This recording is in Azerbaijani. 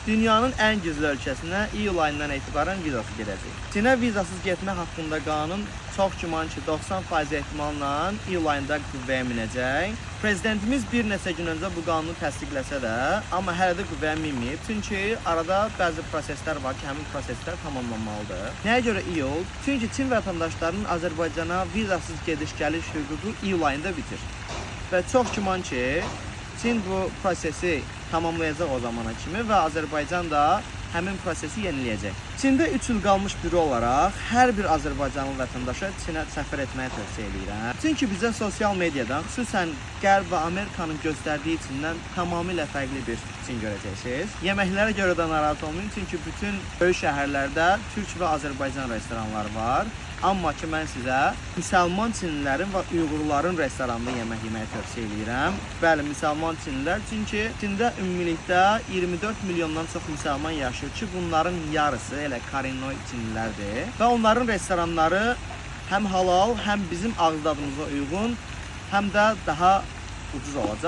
Dünyanın ən güclü ölkəsinə iyul ayından etibarən vizasız gedəcək. Çinə vizasız getmə haqqında qanun çox güman ki, 90% ehtimalla iyul ayında qüvvəyə minəcək. Prezidentimiz bir neçə gün öncə bu qanunu təsdiqləsə də, amma hələ də qüvvəyə minməyib. Çünki arada bəzi proseslər var ki, həmin proseslər tamamlanmalıdır. Nəyə görə iyul? Çünki Çin vətəndaşlarının Azərbaycana vizasız gediş-gəliş hüququ iyul ayında bitir. Və çox güman ki, Çin bu prosesi tamamlayacaq o zamana kimi və Azərbaycan da həmin prosesi yeniləyəcək. Çində 3 il qalmış biri olaraq hər bir azərbaycanlı vətəndaşa Çinə səfər etməyi tövsiyə eləyirəm. Çünki bizə sosial mediadan, xüsusən Qərb və Amerikanın göstərdiyi Çindən tamamilə fərqli bir Çin görəcəksiniz. Yeməklərə görə də narahat olmayın, çünki bütün böyük şəhərlərdə türk və Azərbaycan restoranları var. Amma ki mən sizə müsəlman çinlilərin və Uyğurların restoranında yemək yeməyi tövsiyə eləyirəm. Bəli, müsəlman çinlilər, çünki Çində ümumilikdə 24 milyondan çox müsəlman yaşayır ki, bunların yarısı elə korennoy çinlilərdir. Və onların restoranları həm halal, həm bizim ağız dadımıza uyğun, həm də daha ucuz olacaq.